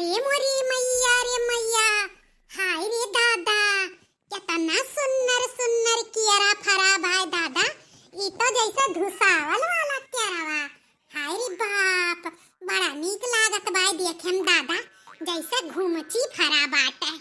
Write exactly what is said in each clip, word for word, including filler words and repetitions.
ए मोरी मैया रे मैया, हाय रे दादा, केतना सुन्नर सुन्नर कियरा फरा बाय दादा। ई तो जैसे धुसावल वाला कियरवा। हाय रे बाप, बड़ा नीक लागत बाय देखे में दादा, जैसे घुमची फरा बाटे।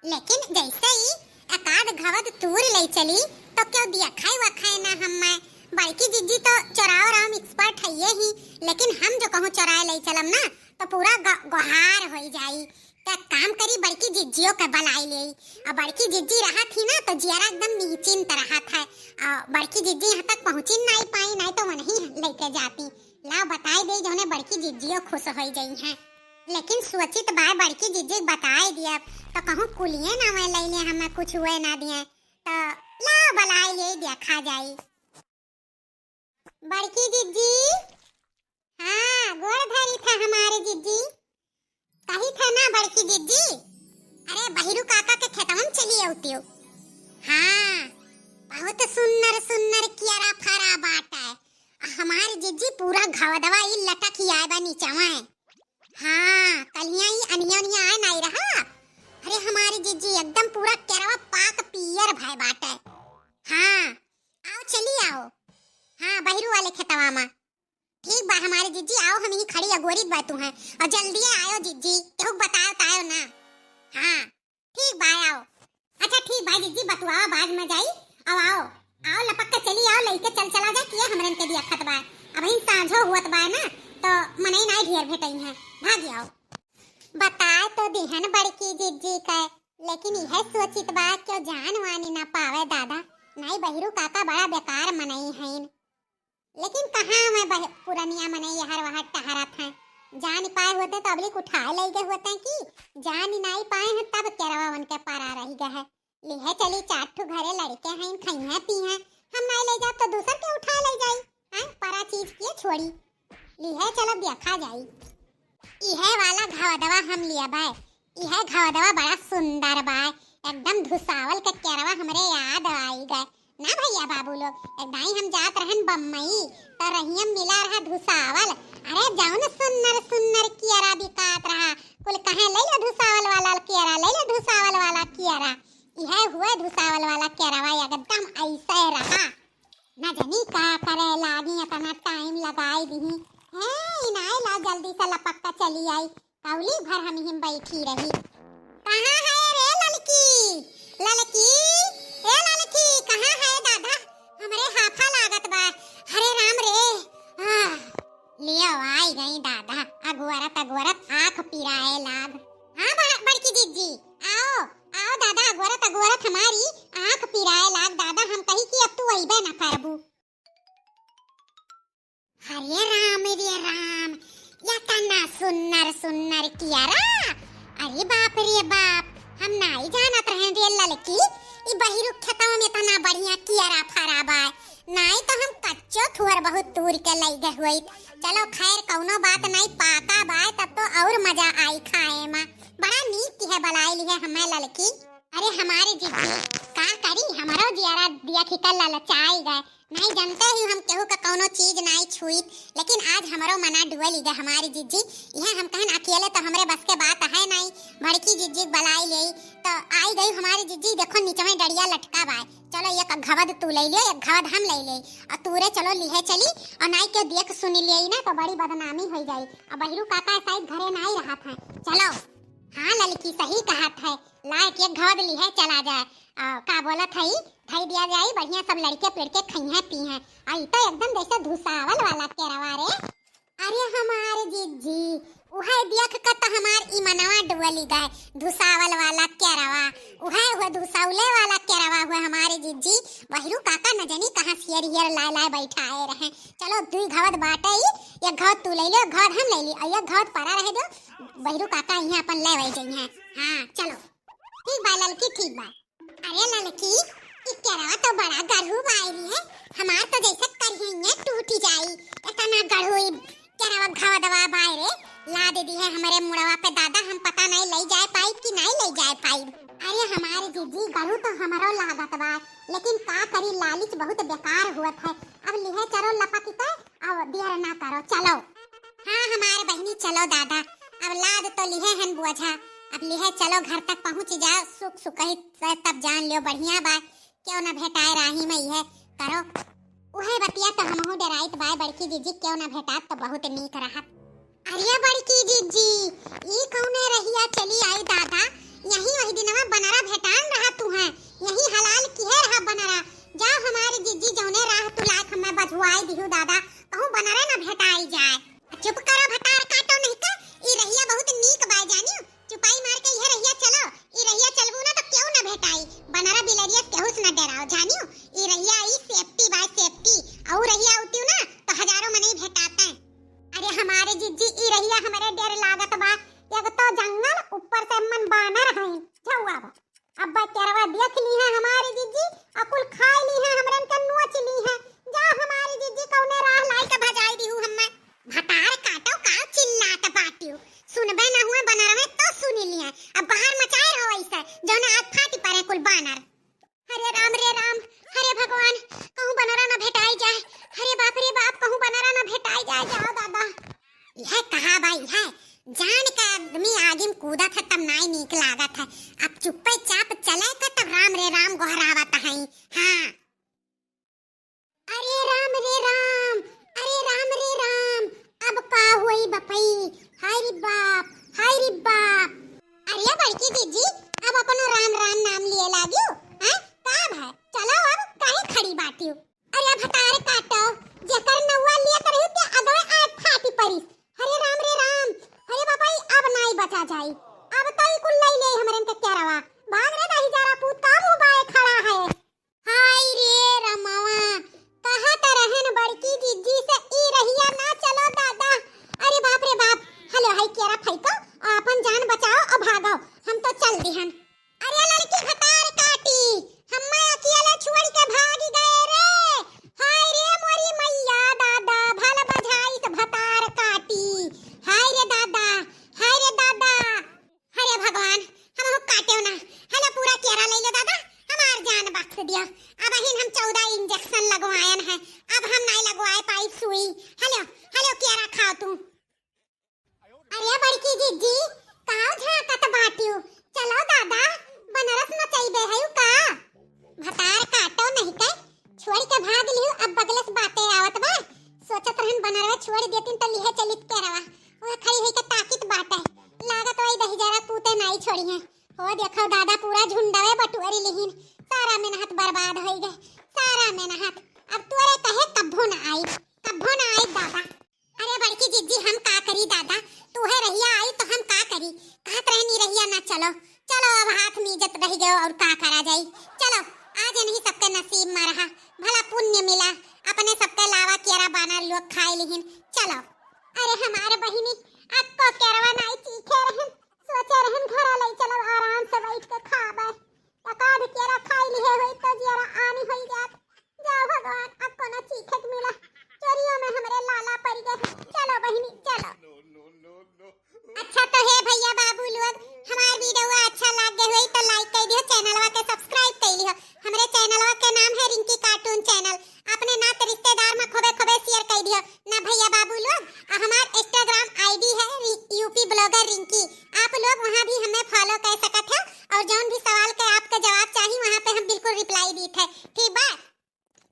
लेकिन जैसे ही एकाध घवद तूर ले चली, तो क्यों दिया खाए वा खाए ना हम्मे। बड़की जिज्जी तो चोराव राम expert है ही, लेकिन हम जो कहूँ चोराए ले चलम ना, तो पूरा ग-, गोहार होई जाई। तो एक काम करी, बड़की जिज्जियों के बलाई ले। अब बड़की जिज्जी रहत ही ना, तो जियरा एकदम निश्चिंत रहत है। आ, बड़की जिज्जी यहाँ तक पहुँची नाई पाई, नाई तो वनही लेके जाती। लाओ बताई दे, जौने बड़की जिज्जियों खुश होई जाई हैं। लेकिन सोचित बाय बड़की जिज्जी बताई दिया, तो कहूँ कुलिए ना वह लैले हमें कुछ हुए ना दिए। तो लाओ बलाई ले देखा जाई। बड़की जिज्जी, हाँ, गोड़ धरी था हमारे जिज्जी। कही था ना बड़की जिज्जी, अरे बहिरू काका के खेतवन चली अउतियो। हाँ, बहुत सुन्नर सुन्नर कियरा फरा बाटे। हमारे जिज्जी पूरा घवदवा ई लटक ही आए बा नीचवा है। हाँ, कलिया ई अनिया उनिया आए नाई रहा। अरे हमारे जिज्जी एकदम पूरा केरवा पाक पियर भय बाटे। हाँ, आओ चली आओ। हाँ, बहिरू वाले खेतवा मा। ठीक बा हमारे जिज्जी, आओ हम ही खड़ी अगोरित बा तू हैं। और जल्दी आयो जिज्जी, केहू बतायो तायो ना। हाँ, ठीक बा आओ। अच्छा ठीक बा जिज्जी, बतुआवा बाद में जाई। आओ आओ, आओ लपक के चली आओ, लइके चल चला जा, किया हमरन के दिया खत बा। अब ही सांझो हुअत बा ना, तो मनई नाई ढेर भेटई हैं, भाग आओ। बताए तो दिहन बड़की जिज्जी का, लेकिन यह सोचित बा क्यों जान वानी ना पावे दादा, नाई बहिरू काका बड़ा बेकार मनई हईन। लेकिन कहाँ में बह-, पुरनिया मनई यहर वहर टहरत हैं, जान पाए होते तो अबलिक उठाए ले गए होते कि जान नाई पाए हैं, तब केरवा उनके पारा रह गए है। लिहे चली चार ठो घरे लड़के हैं, खइहें पीहें, हम नाई ले जाब तो दूसर के उठाए ले जाई। हैं, परा चीज किए छोड़ी। लिहे चलो देखा जाई। इहे वाला घवदवा हम लिया बाय। इहे घवदवा बड़ा सुंदर बाय, एकदम धुसावल के केरवा हमरे याद आई गए। ना भैया बाबू लोग, एक दाई हम जात रहन बम्मई, तो रहियम मिला रहा धुसावल। अरे जौन सुन्नर सुन्नर कियरा बिकात रहा, कुल कहे, "ले लो धुसावल वाला कियरा, ले लो धुसावल वाला कियरा।" इहे हुए धुसावल वाला केरवा एकदम ऐसे रहा। न जनी का करे लागी, इतना टाइम लगाई दिही। हे, इनाए ला जल्दी से लपक के चली आई। कौली भर हम हिम बैठी रही। कहाँ है रे ललकी? ललकी, ए ललकी, कहाँ है दादा? हमरे हाफा लागत बा। हरे राम रे। आह, लियो आई गई दादा। अगोरत अगोरत आँख पिराए लाग। हाँ बड़-, बड़की जिज्जी, आओ, आओ दादा, अगोरत अगोरत हमारी आँख पिराए लाग दादा, हम कही कि अब तू अइबे न करबू। अरे राम रे राम, या तना सुन्नर सुन्नर कियरा। अरे बाप रे बाप, हम नाई जानत रहे रे ललकी, ई बहिरुख खेतवा में तना बढ़िया कियरा फरा बा। नाई तो हम कच्चो थुअर बहुत तूर के लई गए होइत। चलो खैर कौनो बात नाई, पाका बाय तब तो और मजा आई खाए मा। बड़ा नीक किहे बलाई लिहे हमें ललकी। अरे हमारे जिज्जी, का करी, हमारो जियारा दिया खिका ललचाई गए। नाई जानते ही हम केहू का कौनो चीज नाई छुईत, लेकिन आज हमारो मना डुअल गए हमारी जिज्जी। यह हम कहन अकेले तो हमरे बस के बात है नाई, बड़की जिज्जी बलाई ले तो आई गई हमारी जिज्जी। देखो नीचे में डड़िया लटका बाय। चलो, एक घवद तू ले लियो, एक घवद हम ले ले, और तूरे चलो लिहे चली, और नाई के देख सुन लिए ना तो बड़ी बदनामी हो जाई। अब बहिरू काका शायद घरे नाई रहत है। चलो। हाँ ललकी, सही कहत है, लाए के घवद लिहे चला जाए। आ, का बोलत है, धई दिया जाई, बढ़िया सब लड़के पिड़के खइहें पीहें। आ, ई तो एकदम जैसे धुसावल वाला केरवा रे। अरे हमार जिज्जी, उहे देख के तो हमार ई मनवा डुअली गए। धुसावल वाला केरवा, उहे, उहे धुसावले वाला केरवा हुए हमारे जिज्जी। बहिरू काका न जानी कहाँ से हियर हियर लाए लाए बैठाए रहे। चलो दुई घवद बाटे ई, एक घवद तू ले लो, एक घवद हम ले ली, और एक घवद परा रहे दो। बहिरू काका यहाँ अपन ले वही जइहें। हाँ चलो, ठीक बा ललकी, ठीक बा। अरे ललकी, ई केरवा तो बड़ा गरहू बाई है, हमार तो जैसे करिये टूट जाई। इतना गरहू ई केरवा घवदवा बाई रे, लाद दिहे हमरे मुड़वा पे दादा, हम पता नाई लई जाए पाई कि नाई लई जाए पाई। अरे हमारे जिज्जी, गरहू तो हमरो लागत बा, लेकिन का करी, लालिच बहुत बेकार हुअत है। अब लिहे चलो लपक के, अब देर ना करो, चलो। हाँ हमारे बहिनी, चलो दादा, अब लाद तो लिहे हन बोझा, अब लिहे चलो घर तक पहुँच जाओ सुख सुखई से, तब जान लियो बढ़िया बा, केउ न भेटाए राही में इहे करो। उहे बतिया तो हमहू डेराइत बाय बड़की जिज्जी, केउ न भेटात तो बहुत नीक रहत। अरे बड़की जिज्जी, ई कउने रहिया चली आई दादा, यही वही दिनवा बनरा भेटान रहा तू है, यही हलाल किहे रहा बनरा। जाओ हमारे जिज्जी, जौने राह तू लायक हमें बझुआई दिहू दादा, कहूँ बनरे न भेटाई जाए। चुप करो भतार काटो नहीं का, ई रहिया बहुत नीक बाय जानियो, चुपाई मार के इहे रहिया चलो, ई रहिया चलबू ना तो केहू ना भेटाई, बनरा बिलरिया से केहू से ना डेराओ जानियो, ई रहिया ई safety बाय safety, औ रहिया उतियो ना तो हजारों मनई भेटाते। अरे हमारे जिज्जी, ई रहिया हमरे डेर लागत बा, एक तो जंगल, ऊपर से मन बानर हैं, झौआ बा। अब केरवा देख ली है हमारी जिज्जी, अकुल खाई ली है, हमरन के नोच ली है। जा हमारी जिज्जी, कौने राह लाई के भजाई दिहू हम्मे। भतार काटो, का चिल्लात बाटियो? सुनबे न हुए बनरवे तो सुनी लिए। अब बाहर मचाए रहो ऐसे, जौने आज फाटी परे कुल बानर। हरे राम रे राम, हरे भगवान, कहूँ बनरा न भेटाई जाए। हरे बाप रे बाप, कहूँ बनरा न भेटाई जाए, जाओ दादा। यह कहा भाई है, जान का आदमी आगे में कूदत है तब नाई नीक लागत है। अब चुप्पे चाप चले का तब राम रे राम गोहरावत है। हाँ। अरे राम रे राम, अरे राम रे राम, अब का होई बपई? हाय रे बाप, हाय रे बाप। अरे बड़की जिज्जी, अब अपनो राम राम नाम लिए लागियो, हैं? का भाई, चलो अब काहे खड़ी बाटियो? अरे भतार काटो, जेकर नौवा लियत रही ते अगवे आए फाटी परिस। हरे राम रे राम, हरे बाबा, ई अब नाई बचा जाई। अब तो ई कुल लई ले हमरन के केरवा। भाग रे दही जरा पूत, का मुँह बाए खड़ा है? हाय रे रमवा, कहत रहन बड़की जिज्जी से ई रहिया ना चलो दादा। अरे बाप रे बाप, हलो हाय केरा फेंको, आपन जान बचाओ और भागो, हम तो चल दिहन। अरे लड़की भतार काटी, हम्मे अकेले छोड़ के भाग गए रे। हाय रे मोरी मैया दादा, भल बझाई से भतार काटी। हाय रे दादा, हाय रे दादा। हरे भगवान, हमहू काटेउ ना। हलो पूरा केरा ले लो दादा, हमार जान बख्श दिया। अबहिन हम चौदह इंजेक्शन लगवायन है, अब हम नाई लगवाए पाई सुई। हलो, हलो केरा खाओ तू। अरे बड़की जिज्जी, काव झांकत बाटियो? चलो दादा, बनरस नचइबे हयू का? भतार काटो नहीं के, छोड़ के भाग लिहू, अब बगले से बाते आवत बा। सोचत रहन बनरवा छोड़ देतिन तो लिहे चलित केरवा। वह खड़ी होई के ताकित बाटे। लागत वही दही जरा पूते नाई छोड़ी है। हो देखो दादा, पूरा झुंडवे बटुअरी लिहिन। सारा मेहनत बर्बाद होई गए, सारा मेहनत। अब तोरे कहे कब्बो ना आई, कब्बो ना आई दादा। अरे बड़की जिज्जी, हम का करी दादा, तू है रहिया आई तो हम का करी? कहत रहनी रहिया ना चलो, चलो अब हाथ में इज्जत रह गयो और का करा जाई। चलो आज नहीं सबके नसीब में रहा, भला पुण्य मिला, अपने सबके लावा केरा बानर लोग खाए लिहिन। चलो। अरे हमार बहिनी, अक्को केरवा नाई चीखे रहन, सोचे रहन घरा लई चलो आराम से बैठ के खाबे। एकाध केरा खाई लिहे होई तो जियरा आनी होई जात। जाओ भगवान, अब कोनो चीखे के मिला। चोरियो में हमरे लाला पड़ गए। चलो बहिनी, चलो। अच्छा तो हे भैया बाबू लोग, हमार वीडियो अच्छा लाग गए होई तो like कर दियो, चैनलवा के subscribe कर लियो। हमरे चैनलवा के नाम है रिंकी cartoon channel। अपने नात रिश्तेदार में खूबे खूबे share कर दियो ना भैया बाबू लोग। आ हमार Instagram ID है रि-, यूपी blogger रिंकी। आप लोग वहाँ भी हमें follow कर सकत हो और जौन भी सवाल के आपके जवाब चाही वहाँ पे हम बिल्कुल reply दीत है, ठीक बा?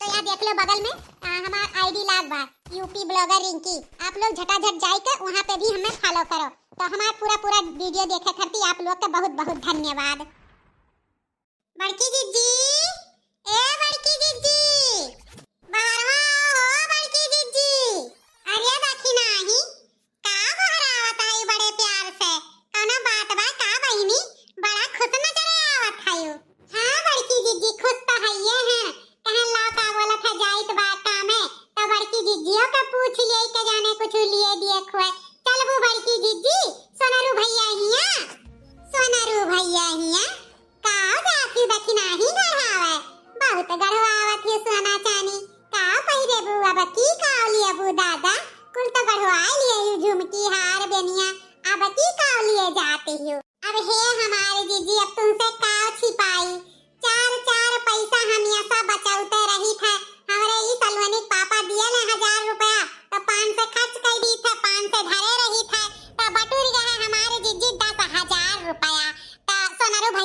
तो यहाँ देख लो बगल में, आ, हमार ID लाग बा यूपी blogger रिंकी। आप लोग झटाझट जाई के वहाँ पे भी हमें follow करो। तो हमार पूरा पूरा वीडियो देखे खातिर आप लोग के बहुत बहुत धन्यवाद। बड़की जिज्जी, ए बड़की जिज्जी, बाहर आओ हो बड़की जिज्जी। अरे दखिनाही, का गोहरावत हई बड़े प्यार से? कौनो बात बा का बहिनी? बड़ा खुश नजर आवत हई। हाँ बड़की जिज्जी, खुश तो हइये हैं। कहन लाओ का बोलत है, जाइत बा कामे, तो बड़की जिज्जियों का पूछ लिए के जाने कुछ लिए दिए खुए। चलबू बड़की जिज्जी, सोनरू भैया हिया, सोनरू भैया हिया। का जाति दखिनाही गढ़ावे, बहुत गढ़वावत है सोना चानी। का पहिरेबू अब की काव लियबू दादा? कुल तो गढ़वाए लिए ही झुमकी हार बेनिया, अब की काव लिए जाती हो? अब हे हमारे जीजी, अब तुमसे काव छिपाई? चार चार पैसा हमेशा बचावते रही थे। हमरे ई सलवनी के पापा दिए ले हजार रुपया, तो पाँच सौ खर्च कर दी थे, पाँच सौ धरे रही थे, तो बटुर गए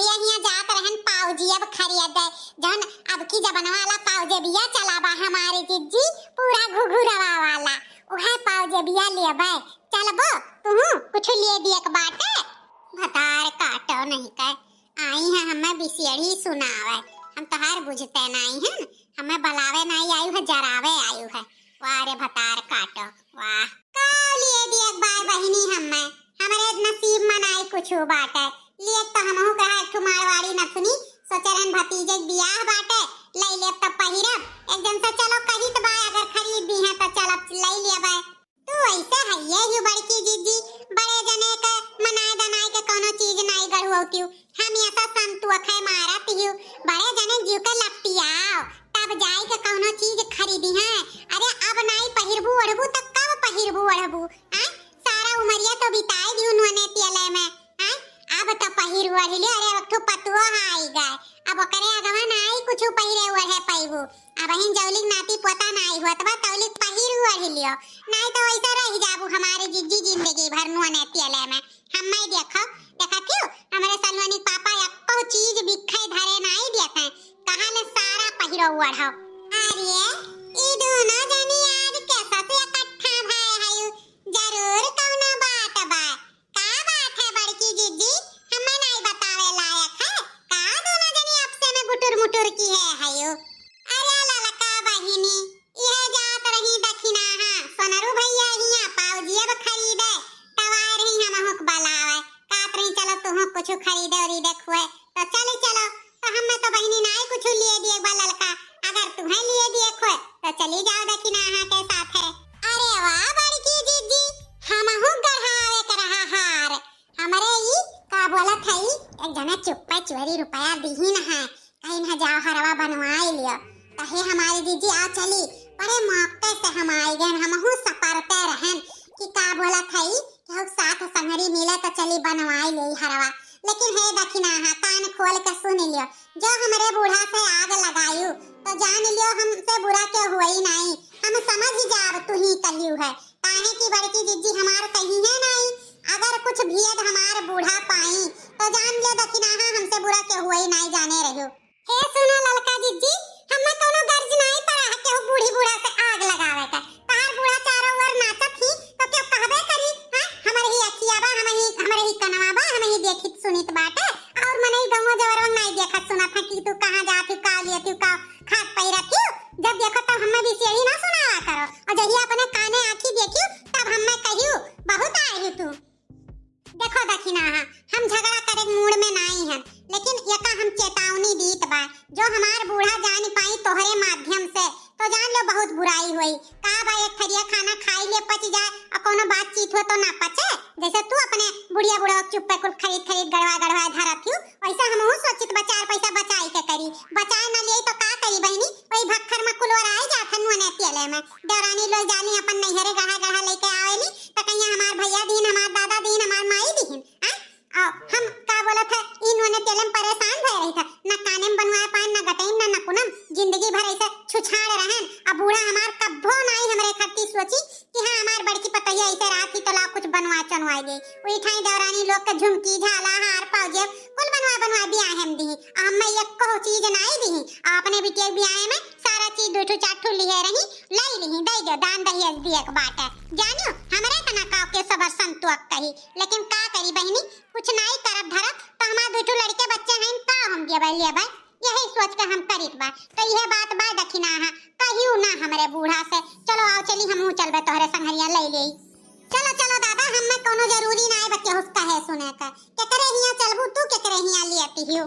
ये हियाँ जात रहन पाउजेब खरीदे, जौन अब की जमाना वाला पाउजेबिया चला बा हमारे जिज्जी, पूरा घुघुरवा वाला, उहे पाउजेबिया लेबे। चलबो तुहू कुछ ले दिए के बाटे। भतार काटो नहीं के आई है, हमें बिसेड़ी सुनावे, हम तोहार बुझते नहीं हैं, हमें बलावे नहीं आयु है, जरावे आयु है। वाह रे भतार काटो, वाह। का लिए दिए बाय बहिनी हमें, हमरे नसीब में नाई कुछु बाटे। लिए तो हमहू कहा एक ठो मारवाड़ी नथुनी, सोचे रहन भतीजे के बियाह बाटे, लई लेब तो पहिरब। एक जन से चलो कहित बा, अगर खरीद दी है तो चलब लई लेबे। तू ऐसे है ये यू बड़की जिज्जी, बड़े जने के मनाए दनाए के कोनो चीज नाई गढ़ुआती हूँ। हम ऐसा संतुअखे मारत हियो, बड़े जने जीव के लपटियाओ, तब जाई के कौनो चीज खरीदी है। अरे अब नाई पहिरबू ओढ़बू त कब पहिरबू ओढ़बू? आय, सारा उमरिया तो बिताई दियो नुअने तेले में। आय, अब तो पहिर ओढ़ लियो, अरे एक ठो पतुओ आई गए, अब ओकरे अगवा नाई कुछ पहिरे ओढ़े पैबू। अब हिन जौलिक नाती पोता नाई होत बा, तौलिक पहिर ओढ़ लियो, नाई तो वैसे रह जाबू हमारे जिज्जी जिंदगी भर नुअने तेले में। हम्मे देखो, देखा क्यों? हमरे सलवनी पापा एको चीज बिखे धरे नाई देत हैं। कहाँ ले सारा पहिरो ओढ़ो। अरे, ई दोनों जनी आज कैसा से इकट्ठा भय हयू? जरूर कौनो बात बा। का बात है बड़की जिज्जी? हमें नाई बतावे लायक है। का दोनों जनी आपसे में गुटुर मुटुर की है हयू? अरे ललका बहिनी, इहे जात रही दखिनाहा, सोनरू भैया हियाँ पाउजी अब खरीदे, तब आए रही हमहू के बलावे। कहत रही, "चलो तुहू कुछ खरीदे उरीदे खुए।" तो चली चलो, तो हमें तो बहिनी नाई कुछ लिए दिए बा ललका, अगर तुम्हें लिए दिए खुए तो चली जाओ दखिनाहा के साथे। अरे वाह बड़की जिज्जी, हमहू गढ़ावे के रहा हार। हमरे ई का बोलत है, एक जना चुप्पे चोरी रुपया दीहिन है, कहिन है, "जाओ हरवा बनवाई लियो।" तो हे हमारी जिज्जी, आ चली, बड़े मौके से हम आई गए, हमहू सपरते रहन कि का बोलत है, केहू के साथ संगरी मिले तो चली बनवाई ले हरवा। लेकिन हे दखिनाहा, कान खोल के सुन लियो, जो हमरे बूढ़ा से आग लगायू तो जान लियो हमसे बुरा के हुई नाई, हम समझ जाब तू ही कहियू है। काहे कि बड़की जिज्जी हमार कही है नाई, अगर कुछ भेद हमार बूढ़ा पाई तो जान लियो दखिनाहा हमसे बुरा के हुई नाई जाने रहियो। हे सुनो ललका जिज्जी, हमें कोनो गर्ज नाई पड़ा है केहू बूढ़ी बूढ़ा से आग लगावे के। तहार बूढ़ा चारों ओर नाचत ही तो केहू कहबे करी, हाँ? हमरे ही अखिया बा, हम ही, हमरे ही कनवा बा, हम ही देखित सुनित बाटे। और मनई गौवा जवरवा नाई देखत सुनत है कि तू कहाँ जात हू, का लियत हू, का खात पहिरत हू। जब देखो तब हमें बिसेड़ी ना सुनावा करो। और जहिया अपने काने आँखी देखियो तब हमें कहियो, "बहुत आए हू तू।" देखो दखिनाहा, हम झगड़ा करे मूड में नाई हन, लेकिन एका हम चेतावनी दीत बा, जो हमार बूढ़ा जान पाई तोहरे माध्यम से, तो जान लो बहुत बुराई होई। का बा, एक थरिया खाना खाई ले पच जाए और कोनो बातचीत हो तो ना पचे, जैसे तू अपने बुढ़िया बुढ़वा चुप्पे कुल खरीद खरीद गड़वा गड़वा धरत हूँ, वैसे हमहू सोचित बा चार पैसा बचाई के करी, बचाए ना लिए तो का करी बहिनी, वही भक्खर में कुल ओराई जात है नुअने तेले में। देवरानी लोग जाली अपन नैहरे गढ़ा गढ़ा लेके आवेली, त कहिया हमार भैया दीन, हमार दादा दीन, हमार माई दीन, हैं? आ, हम का बोलत है, ई नुअने तेले में परेशान भय रही था, न काने में बनवाए पाए, न गटई में, न नकुनम, जिंदगी भर ऐसे छुछाड़ रहन। अब बूढ़ा हमार कब्बो नाई हमरे खरती सोची कि हाँ, हमार बड़की पतोहिया ऐसे रात ही तो लाओ कुछ बनवा चनवाई दे। वही ठाई देवरानी लोग के झुमकी, झाला, हार, पाउजेब, कुल बनवा बनवा बियाहे में दीही। आ हमें एको चीज नाई दीही। आ अपने बिटिया के बियाहे में सारा चीज दू ठो चार ठो लिहे रही, लाई लिही, दे दो, दान दहेज दिए के बाटे। जानियो, हमरे तना काव के सबर संतोष कही, लेकिन का करी बहिनी, कुछ नाई करब धरब, तो हमार दू ठो लड़के बच्चे हैं, का हम देबै लेबै? यही सोच के हम करित बा। तो यह बात बा दखिनाहा, कहियो ना हमरे बूढ़ा से, "चलो आओ चली, हमहू चलबे तोहरे संघरिया ले लेई।" चलो, चलो दादा, हमें कोनो जरूरी ना है बच्चे हुस कहे सुने का। केकरे हिया चलबू तू, केकरे हिया लियती हियो?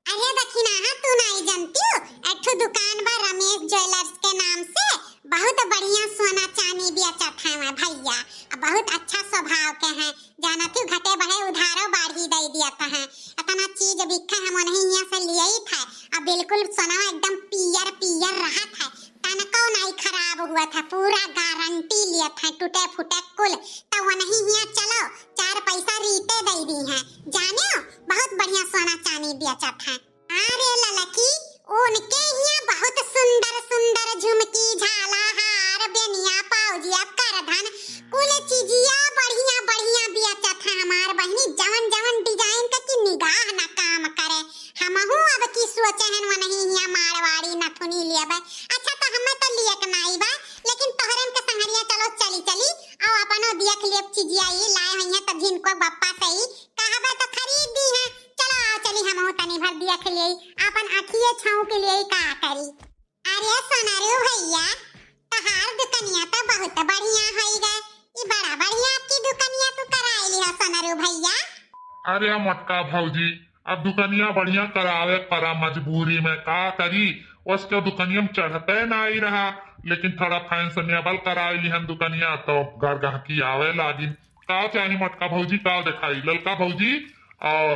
अरे दखिनाहा, तू नाई जानती हो, एक ठो दुकान बा रमेश ज्वेलर्स के नाम से, बहुत बढ़िया सोना चांदी बेचत हैं वहाँ भैया, आ बहुत अच्छा स्वभाव के हैं। जानत हूँ, घटे बढ़े उधारो बाढ़ी दे दियत हैं। इतना चीज बिखे हम उन्हीं हियाँ से लियत है। अब बिल्कुल सोनवा एकदम पियर पियर रहत है, तनको नाई खराब हुआ था, पूरा गारंटी लियत है, टूटे फूटे कुल। तो उन्हीं हियाँ चलो, चार पैसा रीते दे दी हैं। जाने हो, बहुत बढ़िया सोना चांदी बेचत हैं। अरे ललकी, उनके हियाँ बहुत सुंदर सुंदर झुमकी, झाला, हार, बेनिया, पाउजिया, करधन, कुल चीजिया बढ़िया बढ़िया बेचत है हमार बहिनी। जवन जवन design का कि निगाह ना काम करे, आपन अखिए छौंक लेई का करी। अरे सोनरू भैया, तहार दुकनिया तो बहुत बढ़िया होई गए। ई बड़ा बढ़िया आपकी दुकनिया तू कराई लिहा सोनरू भैया। अरे मोटका भौजी, अब दुकनिया बढ़िया करावे पड़ा मजबूरी में, का करी, उसके दुकनिया में चढ़ते नाई रहा, लेकिन थोड़ा फैशनेबल कराई लिहन दुकनिया, तो घर गहकी आवे लागिन। का चाही मोटका भौजी, का देखाई, ललका भौजी और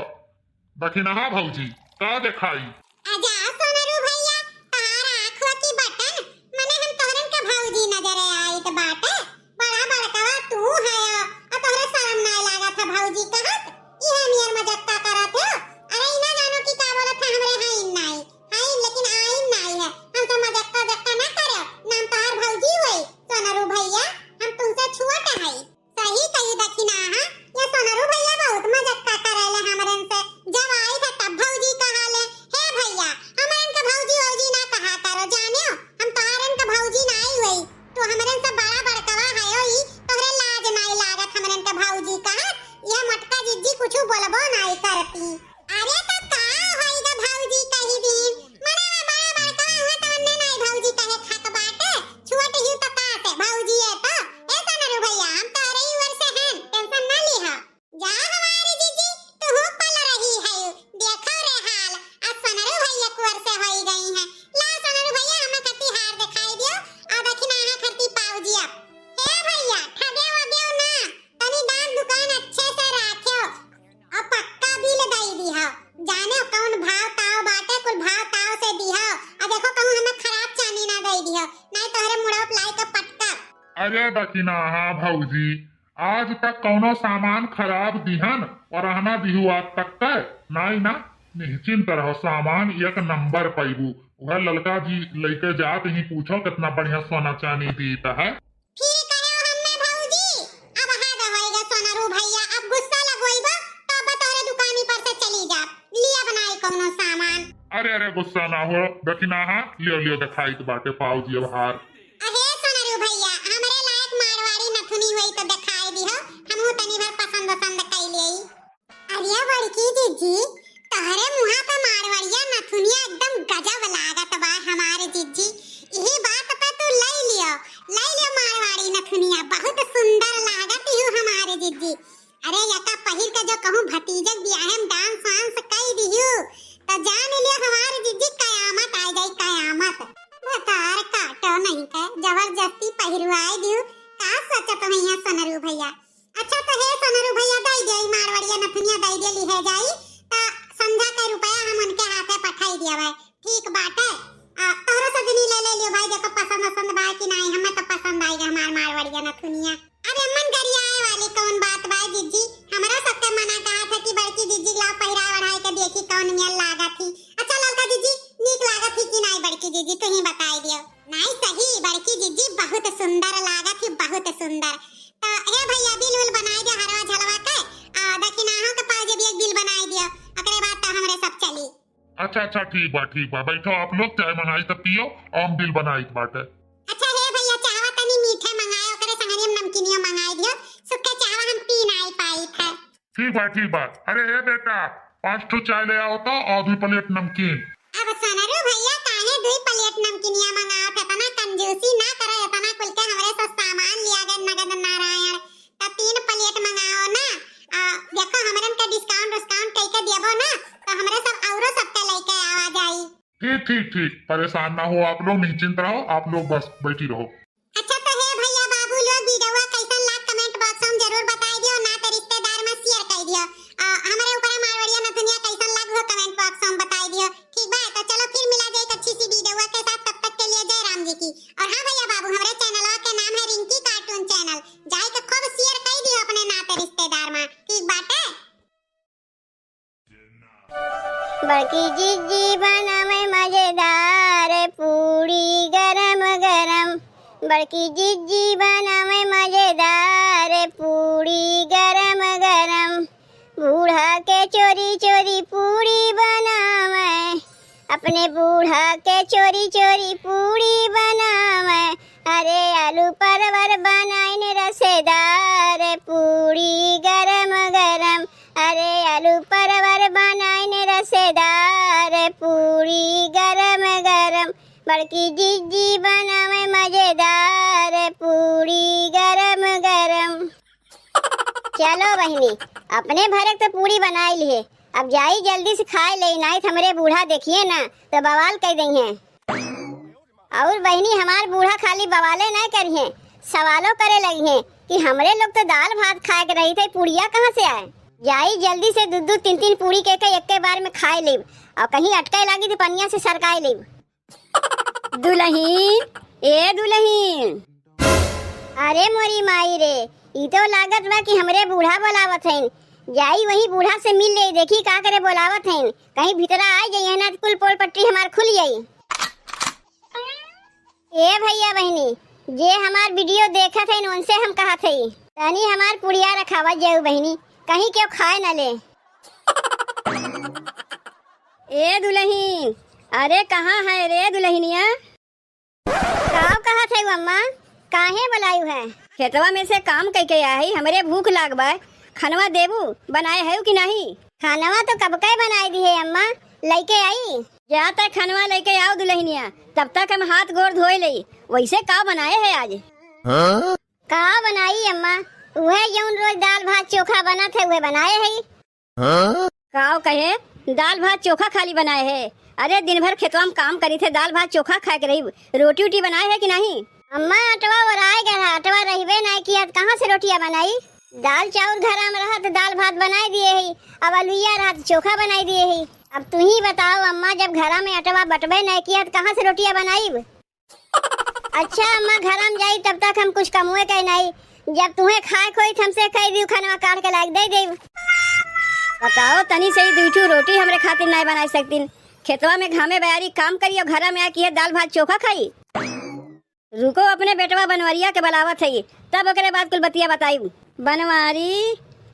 दखिनहा भौजी, का देखाई? आजा सोनरू भैया, तहार आँखवा की बटन, मने हम तोहरन का भौजी नजरे आइत बाटे। बड़ा बड़कवा तू है, आ तोहरे शर्म नाय लागत है भौजी कहत? इहे नियर मजक्का करत हो? अरे ई ना जानो कि का बोलत है, हमरे हईन नाई, हईन लेकिन आइन नाई है। हमसे मजक्का जक्का ना करो, नाम तोहार भौजी होई। सोनरू भैया, हम तुमसे छोट हई। सही कही दखिनहा, ये सोनरू भैया बहुत मजक्का करेले हमरन से। जब आई थे तब भौजी कहाले। हे भैया, हमरन के भौजी वौजी ना कहा करो, जानियो, हम तोहरन के भौजी नाई होई। तू हमरन से बड़ा बड़कवा हयो ई, तोहरे लाज नाई लागत हमरन के भौजी कहत? ये मोटका जिज्जी कुछु बोलबो नाई करती। अरे तो का होई ग भौजी कही दिन, मने में बड़ा बड़कवा हुआ तो अन्ने नाई भौजी कहे खाक बाटे, छोट ही तो का से भौजी है तो। ए सोनरू भैया, हम तोहरे ही उम्र से हैं, टेंशन ना लीहा। जा हमारी जीजी, तू पल रही है, देखो रे हाल, आ सोनरू भैया कुंवर से होई गई है। ला सोनरू भैया, हमें खती हार दिखाई दियो, आ दखिनहा खती पाउजी अब। हे भैया, ठगे वगे ना, तनी दान दुकान अच्छे से राख्यो, आ पक्का बिल दई दिहा। जाने कौन भाव ताव बाटे, कुल भाव ताव से दिहा। आ देखो कहूँ हमें खराब चानी ना दई दिहा, नहीं तोहरे मुड़वा लाई के पटका। अरे दखिनहा भौजी, आज तक कौनो सामान खराब दिहन और रहना दिहु आज तक के? नाई ना, निश्चिंत रहो, सामान एक नंबर पैबू। वह ललका जी लइके जात ही, पूछो कितना बढ़िया सोना चानी दीत है। फिर कहो हमें भौजी, अब हद होइगा सोनरू भैया, अब गुस्सा लगोइबा तो अब तोहरे दुकानी पर से चली जा, लिया बनाई कौनो सामान। अरे अरे गुस्सा ना हो दखिनहा, लियो लियो दिखाइत बाटे पाउजी अब हार। अहे सोनरू भैया, हमरे लायक मारवाड़ी नथुनी होई तो दिखाई दिहो, हमहू तनी भर पसंद वसंद कई लेई। अरे बड़की जीजी, तोहरे मुहा पे मारवाड़िया नथुनिया एकदम गजब लागत बा हमारे जीजी। यही बात पे तू लई लियो, लई लियो मारवाड़ी नथुनिया, बहुत सुंदर लागत यू हमारे जीजी। अरे यका पहिर के जो कहूँ भतीजक बियाहे में डांस वांस कई दिहू, तो जान लियो हमारे जीजी कयामत आ जाई, कयामत। भतार काटो नहीं के, जबरदस्ती पहिरवाई दिहू, का सोचत हो यहाँ सोनरू भैया? अच्छा तो हे सोनरू भैया दई दे, ई मारवाड़िया नथुनिया दई दे, लिहे जाई, त संझा के रुपया हम उनके हाथे पठाई दिया भाई। ठीक बाटे। आ, तोहरो सजनी ले ले लियो भाई, देखो पसंद वसंद बा कि नाई, हमें तो पसंद आई गया हमार मारवाड़िया नथुनिया। अरे मन गरियाए वाली कौन बात बा जीजी, हमरा सबके मना कहा था कि बड़की जीजी लाओ पहिराए ओढ़ाए के देखी कौन नियर लागत ही। अच्छा ललका जीजी, नीक लागत ही कि नाई बड़की जीजी, तू ही बताई दियो। नाई सही, बड़की जीजी बहुत सुंदर लागत ही, बहुत सुंदर। तो हे भैया, बिल उल बनाई दे हरवा झलवा के, आ, दखिनहा के पाउजी भी एक बिल बनाई दियो, ओकरे बाद तो हमरे सब चली। अच्छा, अच्छा, ठीक बा, ठीक बा, बैठो आप लोग, चाय मंगाई तब पियो, और हम बिल बनाई बाटे। अच्छा हे भैया, चाहवा तनी मीठे मंगाए, ओकरे संगरी हम नमकीनियो मंगाई दियो, सुखे चाहवा हम पी नाई पाई थे। ठीक बा, ठीक बा। अरे ए बेटा, पाँच ठो चाय ले आओ तो और दुई प्लेट नमकीन। अब सोनरू भैया काहे दुई प्लेट नमकीनिया मंगावत है? इतना कंजूसी ना करे, इतना कुल के हमरे सब सामान लिया गए नगद नारायण, तो तीन प्लेट मंगाओ ना। आ, देखो हमरन के डिस्काउंट उस्काउंट कई के देबो ना, तो हमरे सब औरो सबके लेके आवा जाई। ठीक, ठीक, ठीक, परेशान ना हो आप लोग, निश्चिंत रहो आप लोग, बस बैठी रहो। अच्छा तो हे भैया बाबू लोग, वीडियोवा कैसन लाग कमेंट बॉक्स में जरूर बताई दियो। नाते रिश्तेदार में शेयर कर दियो। आ, हमारे ऊपर मारवाड़िया नथुनिया कैसन लाग वो कमेंट बॉक्स में बताई दियो। ठीक बा, तो चलो फिर मिला जाए एक अच्छी सी वीडियोवा के साथ, तब तक के लिए जय राम जी की। और हाँ भैया बाबू, हमारे चैनलवा के नाम है रिंकी कार्टून चैनल, जाए के खूब शेयर कर दियो अपने नाते रिश्तेदार में। ठीक बाटे। बड़की जिज्जी बनावे मजेदार पूड़ी गरम गरम। बड़की जिज्जी बनावे मजेदार पूड़ी गरम गरम। बूढ़ा के चोरी चोरी पूड़ी बनावे, अपने बूढ़ा के चोरी चोरी पूड़ी बनावे। अरे आलू परवर बनाइन रसेदार पूड़ी गरम गरम। अरे आलू परवर बनाइन रसेदार गरम गरम बड़की जीजी बनावे मजेदार पूड़ी गरम गरम। चलो बहिनी, अपने भरे के तो पूड़ी बनाई लिहे, अब जाई जल्दी से खाए ले, नाहीं त हमरे बूढ़ा देखिहे ना तो बवाल कइ दइहें। अउर बहिनी, हमार बूढ़ा खाली बवाले नाहीं करिहें, सवालो करे लगिहें कि हमरे लोग तो दाल भात खाए के रही थे, पुड़िया कहाँ से आए? जाई जल्दी से दू दू तीन तीन पूड़ी के, के एक्के बार में खाए लेब, अउर कहीं अटके लागी तो पनिया से सरकाए लेब। दुलहिन, ए दुलहिन। अरे मोरी माई रे, ई तो लागत बा कि हमरे बूढ़ा बोलावत हइन। जाई वही बूढ़ा से मिल लेई, देखी का करे बोलावत हइन। कहीं भीतरा आ जाइए ना, कुल पोल पट्टी हमार खुल जाई। ए भइया बहिनी, जे हमार video देखत हइन, उनसे हम कहत हई, तनी हमार पुड़िया रखावा जाऊ बहिनी, कहीं केहू खाए न ले। ए दुलहिन, अरे कहाँ है रे दुलहिनिया? काव कहत है अम्मा, काहे बुलायु है? खेतवा में से काम कइके आई, हमरे भूख लाग बा, खनवा देबू, बनाए है कि नहीं? खानवा तो कब के बनाए दी है अम्मा, लइके आई। जा त खनवा लइके आव दुलहिनिया, तब तक हम हाथ गोड़ धोए लेई। वइसे का बनाए है आज? हाँ? का बनाई अम्मा? उहे जउन रोज दाल भात चोखा बनत है, उहे बनाए है। हाँ? काव कहे, दाल भात चोखा खाली बनाए है? अरे दिन भर खेतवा में काम करी थे, दाल भात चोखा खाए के रही, रोटी उटी बनाए है कि नहीं? अम्मा अटवा ओराए गए है, अटवा रहिबे नहीं किया, कहाँ से रोटिया बनाई? दाल चाउर घरा में रहा तो दाल भात बनाए दिए ही, अब अलुइया रहा तो चोखा बनाए दिए ही। अब तू ही बताओ अम्मा, जब घरा में अटवा बटबे नहीं किया तो कहाँ से रोटिया बनाई? अच्छा अम्मा, घरा में जाई तब तक हम कुछ कमुए के नहीं। जब तुहे खाए खोई त हमसे कह दियो, खनवा काट के लाइक दे देब। बताओ तनी से ही दुई ठू रोटी हमरे खातिर नहीं बनाई सकतीन। खेतवा में घामे बयारी काम करी अउर घरा में आके ये दाल भात चोखा खाई। रुको अपने बेटवा बनवरिया के बुलावत है, तब ओकरे बाद कुल बतिया बताई। बनवारी,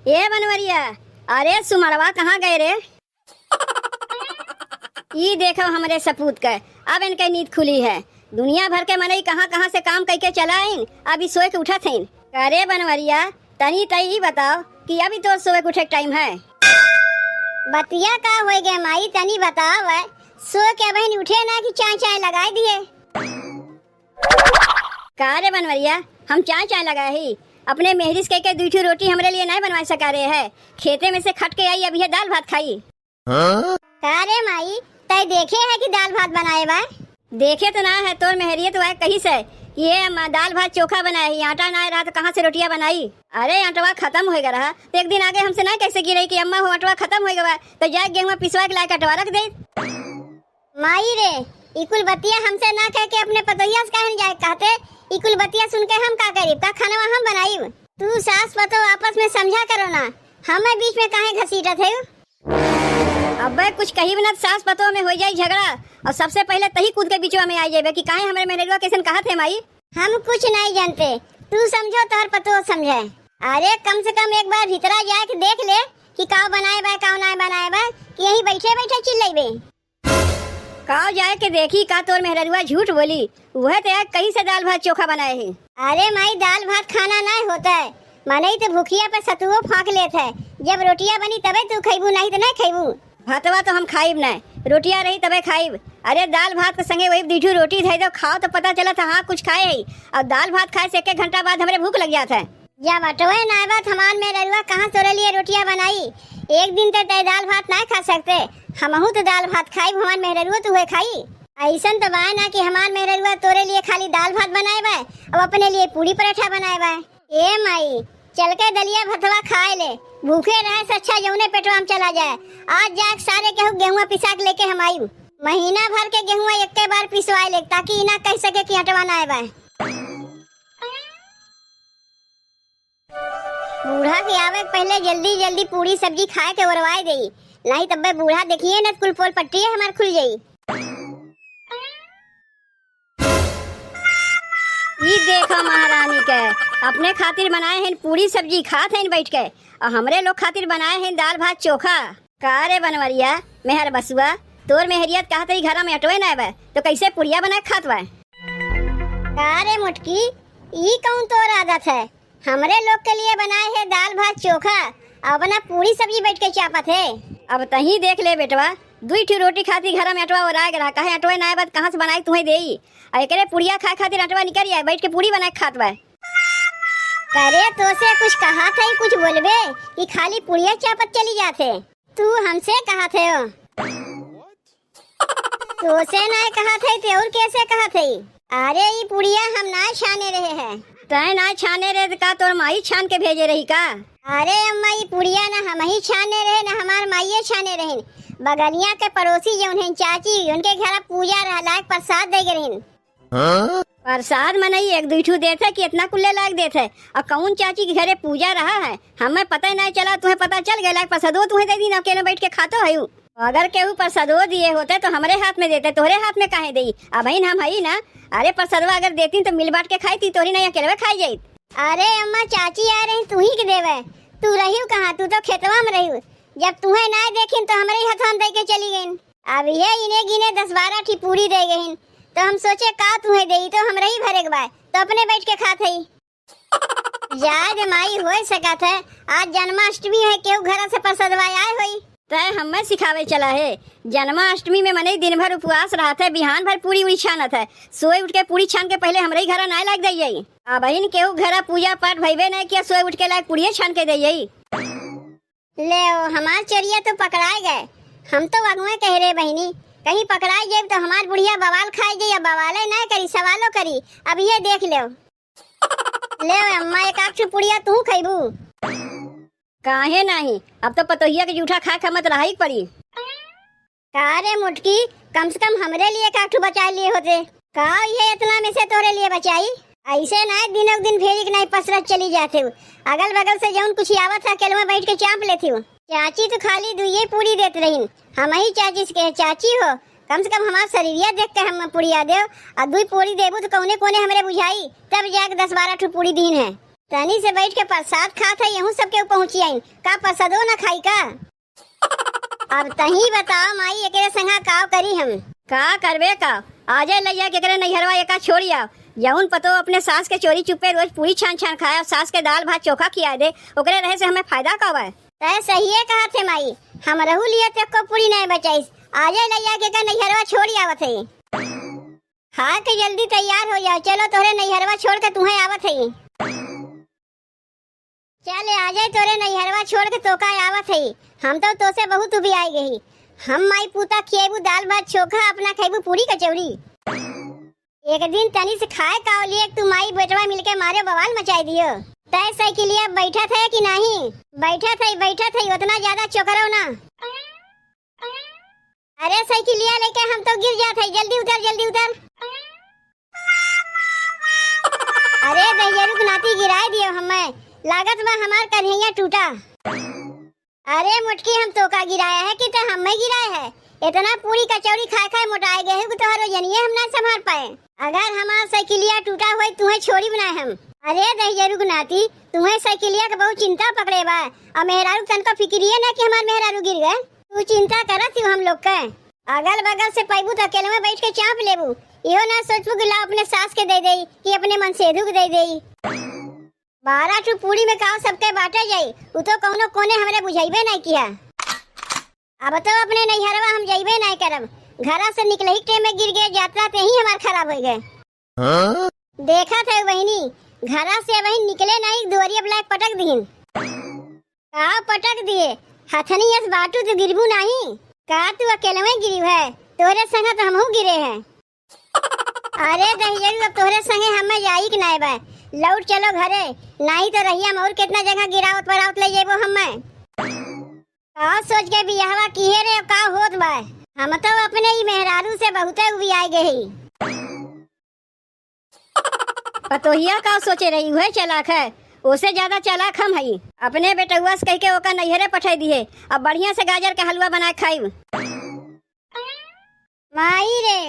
ए बनवरिया, अरे सुमड़वा कहाँ गए रे? ई देखो हमरे सपूत के, अब इनके नींद खुली है। दुनिया भर के मनई कहाँ कहाँ से काम कइके चला आइन, अभी सोए के उठत हइन। अरे बनवरिया, तनी तई ई बताओ कि अभी तोर सोए के उठे के टाइम है? बतिया का होए गे माई, तनी बताओ। सोए के अबहिन उठे ना कि चाय चाय लगाए दिए। का रे बनवरिया, हम चाय चाय लगाए ही? अपने मेहरिस कह के दुई ठो रोटी हमरे लिए नहीं बनवा सका रहे है? खेते में से खट के आई, अब ये दाल भात खाई। हाँ? का रे माई, तय देखे है कि दाल भात बनाए बा? देखे तो ना है, तोर मेहरिये तो आए कही से कि ये अम्मा दाल भात चोखा बनाए ही, आटा ना रहा तो कहाँ से रोटियां बनाई? अरे आटवा खत्म होएगा रहा, तो एक दिन आगे हमसे ना कह सकी रही कि अम्मा हो आटवा खत्म होएगा बा, तो जाए गेहुआ पिसवा के लाए के आटवा रख दे। माई रे, ई कुल बतिया हमसे ना कह के अपने पतोहिया से काहे न जाए कहते? ई कुल बतिया सुन के हम का करीब? का खानवा हम बनाईब? तू सास पतोह आपस में समझा करो ना, हमें बीच में काहे घसीटत है? अबे कुछ कहीब ना, सास पतोह में हो जाई झगड़ा, और सबसे पहले तही कूद के बीचवा में आ जाबे कि काहे हमरे मेहररुआ कैसन कहत है माई? हम कुछ नहीं जानते, तू समझो तोहर पतोह समझे। अरे कम से कम एक बार भीतरा जाए के देख ले कि का बनाए बा, का ना बनाए बा, कि यहीं बैठे बैठे चिल्लाइबे। का जाए के देखी, का तोर मेहररुआ झूठ बोली? उहे तो एक कही से दाल भात चोखा बनाए है। अरे माई, दाल भात खाना नहीं होता है, मनई तो भूखिया पे सतुओ फाँक लेत है। जब रोटियां बनी तबे तू खइबू, नहीं तो नहीं खइबू। भातवा तो हम खाइब नहीं, रोटियां रही तबे खाइब। अरे दाल भात के संगे वही दू ठो रोटी धइ दो, खाओ तो पता चलत है, हाँ कुछ खाए है। और दाल भात खाए से एक एक घंटा बाद हमरे भूख लग जात है। जब अटवे नाय बा त हमार मेहररुआ कहाँ तोरे लिए रोटियां बनाई? एक दिन ते तय दाल भात नाय खा सकते, हमहू तो दाल भात खाई, हमार मेहररुआ तो उहे खाई। ऐसन तो बाय ना कि हमार मेहररुआ तोरे लिए खाली दाल भात बनाए बा, अब अपने लिए पूड़ी पराठा बनाए बा। ए माई, चल के दलिया भतवा खाए ले, भूखे रहे से अच्छा जौने पेटवा में चला जाए। आज जाके सारे केहू गेहुआ पिसा के लेके हम आई, महीना भर के गेहुआ एक्के बार पिसवाए ले, ताकि ई ना कह सके कि अटवा नाय बा। बूढ़ा के आवे के पहले जल्दी जल्दी पूड़ी सब्जी खाए के ओरवाए देई, नहीं तब्बे बूढ़ा देखिए न कुल पोल पट्टिए हमार खुल जाई। ई देखो महारानी के, अपने खातिर बनाए हैं पूड़ी सब्जी, खात हैं बैठ के, और हमरे लोग खातिर बनाए हैं दाल भात चोखा। का रे बनवरिया, मेहर बसुआ, तोर मेहरिया त कहत ही घरा में अटवे नाय बा, तो कैसे पुड़िया बना के खात बा? का रे मोटकी, ई कौन तोर आदत है? हमरे लोग के लिए बनाए है दाल भात चोखा, और अपना पूड़ी सब्जी बैठ के चापत है। अब तही देख ले बेटवा, दुई ठो रोटी खातिर घर में अटवा ओराए रहा, काहे अटवा नाय बा त कहाँ से बनाई तुहैं देई? अउ एकरे पुड़िया खाए खातिर अटवा निकरि आए, बैठ के पूड़ी बनाए खात बा। करे तोसे कुछ कहा था, कुछ बोलबे कि खाली पुड़िया चापत चली जात है? तू हमसे कहा थे हो? तोसे नाय कहा थे, ते और कैसे कहा थे? अरे, ई पुड़िया हम नाय छाने रहे हैं। तैं नाय छाने रहे त का तोर माई छान के भेजे रही का? अरे अम्मा, ई पुड़िया ना हमही छाने रहे, ना हमार माइये छाने रहिन। बगलिया के पड़ोसी जौन हैं चाची, उनके घर पूजा रहा, लायक प्रसाद दे गए रहिन। हाँ? प्रसाद मनई एक दुई ठू देत है कि इतना कुल्ले लायक देत है? अउ कौन चाची के घरे पूजा रहा है? हमें पता ही नाय चला, तुहैं पता चल गए, लायक प्रसादो तुहैं दे दीन, अकेले बैठ के खातो है। अगर केहू प्रसादो दिए होते तो हमरे हाथ में देते, तोहरे हाथ में काहे देई? अबहिन हम हई ना। अरे प्रसादवा अगर देतीन तो मिल बांट के खाई थी, तोहरी नहीं अकेलवे खाई जाई। अरे अम्मा, चाची आए रही तुही के देवे, तू रहियो कहाँ? तू तो खेतवा में रहियो। जब तुहैं नाय देखिन तो हमरे ही हथवा में दे के चली गईन। अब ये इने गिने दस बारह ठी पूरी दे गईन, तो हम सोचे का तुहैं देई, तो हमरे ही भरे के बाय, तो अपने बैठ के खात हई। जाए दे माई, होइ सकत है आज जन्माष्टमी है, केहू घर से प्रसादवा आए होई। तय हमें सिखावे चला है, जन्माष्टमी में मनई दिन भर उपवास रहत है, बिहान भर पूड़ी उड़ी छानत है, सोए उठ के पूड़ी छान के पहले हमरे ही घरा नाय लाग जाइए। अबहिन केहू घरा पूजा पाठ भइबे नहीं किया, सोए उठ के लायक पूड़िये छान के दइए। ले ओ, हमार चोरिया तो पकड़ाए गए, हम तो अगुए कह रहे बहिनी, कहीं पकड़ाए जाए तो हमार बुढ़िया बवाल खाए जाए, अब बवाले नाय करी, सवालो करी। अब ये देख ले। ले अम्मा, एक आध ठो पुड़िया तू खइबू? काहे नाही, अब तो पतोहिया के जूठा खाए के मत रहाई पड़ी। का रे मोटकी, कम से कम हमरे लिए एक आध ठो बचा लिए होते। का ये इतना में से तोरे लिए बचाई? ऐसे ना दिनों दिन फेरी के नहीं पसरत चली जाते हो। अगल बगल से जौन कुछ आवत है, अकेलवा बैठ के चाप लेती हो। चाची तो खाली दुइये पूरी देत रहीन, हम ही चाची से कहे, चाची हो, कम से कम हमार शरीरिया देख के हम पुड़िया देव, आ दुई पूरी देबू तो कौने कोने हमरे बुझाई, तब जाके दस बारह ठो पूरी दीन है। तनी से बैठ के प्रसाद खात है, यहू सबके पहुँची आइन, का प्रसादो न खाई का? अब तही बताओ माई, एकरे संगा काव करी हम? का करबे का, आजे लैया के एकरे नैहरवा एका छोड़िया, जौन पतो अपने सास के चोरी चुप्पे रोज पूरी छान छान खाए, सास के दाल भात चोखा खिया दे, ओकरे रहे से हमें फायदा का बा? तय सहिए कहा थे माई, हमरहू लिए तो एको पूरी नहीं बचाइस। आजे लैया के का नैहरवा छोड़ी आवत है। खा के जल्दी तैयार हो जाओ, चलो तोहरे नैहरवा छोड़ के तुम्हें आवत है। चल आ जाए तोरे नैहरवा छोड़ के तोका आवत है। हम तो तोसे बहुत उबियाई गई। हम माई पूता खिएबू दाल भात चोखा, अपना खैबू पूरी कचौरी। एक दिन तनी से खाए का लिए तू माई बेटवा मिलके मारे बवाल मचाई दियो। तय साइकिलिया बैठत है कि नहीं? बैठत है, बैठत है, उतना ज्यादा चोकरो ना। अरे साइकिलिया लेके हम तो गिर जात है, जल्दी उतर, जल्दी उतर। अरे दहिजरू के नाती गिराए दियो हमें, लागत बा हमार कन्हैया टूटा। अरे मोटकी, हम तोका गिराया है कि ते हमें गिराए है? इतना पूरी कचौड़ी खाए खाए मोटाए गए हो कि तोहरो जनिए हम ना संभाल पाए। अगर हमार साइकिलिया टूटा होई, तुहें छोड़ी बनाए हम। अरे दहिजरू के नाती, तुहें साइकिलिया के बहुत चिंता पकड़े बा, और मेहरारू के तनको फिक्रिये ना कि हमार मेहरारू गिर गए। तू चिंता करत हो हम लोग के, अगल बगल से पैबू तो अकेले में बैठ के चाप लेबू, इहो ना सोचबू कि ला अपने सास के दे देई कि अपने मनसेधू के दे देई। बारह ठो पूरी में काव सबके बांटे जाई, उ तो कौनो कोने हमरे बुझाइबे नहीं किया। अब तो अपने नैहरवा हम जइबे नहीं करब, घरा से निकलही के टेम में गिर गए, यात्रा ते ही हमार खराब हो गए। हाँ? देखत है बहिनी, घरा से बहिन निकले नहीं, दुआरिया ब्लैक पटक दिहिन। का पटक दिए? हथनी यस बाटू तू गिरबू नहीं? का तू अकेलवे गिरी है? तोरे संगे तो हमहू गिरे हैं। अरे दहिजरू, अब तोहरे संगे हमें जाई के नाय बा। लौट चलो घरे, नाही तो रहिया में और कितना जगह गिरावत परावत ले जेबो हमें। का सोच के बियाहवा किहे रे, का होत बा? हम तो अपने ही मेहरारू से बहुते उबियाए गए ही। पतोहिया का सोचे रही, उहे चालाक है, ओसे ज्यादा चालाक हम हई। अपने बेटउआ से कह के ओका नैहरे पठाई दिए, अब बढ़िया से गाजर के हलवा बनाए खाइब। माई रे,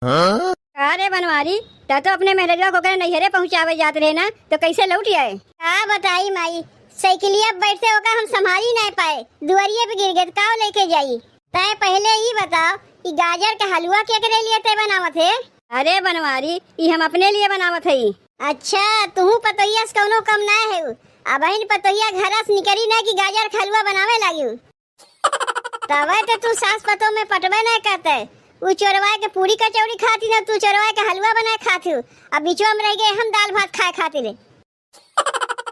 हाँ? का रे बनवारी, त तो अपने मेहररुआ को ओकरे नैहरे पहुँचावे जात रहे ना, तो कैसे लौट आए? का बताई माई, साइकिलिया पे बैठते ओका हम संभारी नहीं पाए, दुआरिये पे गिर गए, त काव लेके जाई? तय पहले ई बताओ कि गाजर के हलवा केकरे लिए तय बनावत है? अरे बनवारी, ई हम अपने लिए बनावत हई। अच्छा, तुहू पतोहिया से कौनो कम ना है। अबहिन पतोहिया घरा से निकली ना कि गाजर के हलवा बनावे लागी। तबे तो तू सास पतोह में पटबे नहीं करते। उ चोरवाए के पूरी कचौड़ी खाती ना, तू चोरवाए के हलवा बनाए खाती हूँ। अब बिचवा में रह गए हम दाल भात खाए खातिर।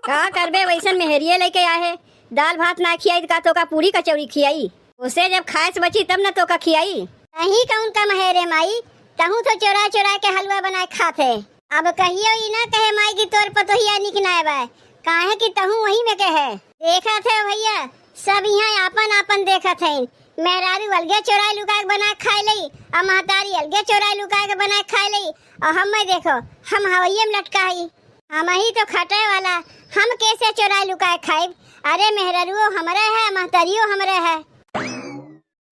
का करबे, वैसन मेहरिये लेके आए है। दाल भात ना खियाई त का तोका पूरी कचौड़ी खियाई? उसे जब खाए से बची तब न तोका खियाई। नहीं कौन कम है रे माई, तहूँ तो चोरा चोरा के हलवा बनाए खात है। अब कहियो ई ना कहे माई कि तोर पतोहिया निक नाय बा, काहे कि तहूँ वही में के है। देखत है भैया, सब यहाँ आपन आपन देखत हैं। मेहरारू अलगे चोराए लुकाए के बनाए खाए लई, और महतारी अलगे चोराए लुकाए के बनाए खाए लई, और हम देखो, हम हवैये में लटका हई। हम ही तो खटे वाला, हम कैसे चोराए लुकाए खाइब? अरे मेहरारुओ हमरे है, महतारियो हमरे है।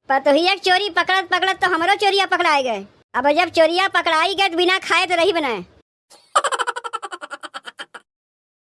पतोहिया के चोरी पकड़त पकड़त तो हमरो चोरिया पकड़ाए गए। अब जब चोरिया पकड़ाई गए तो बिना खाए तो रही बनाए।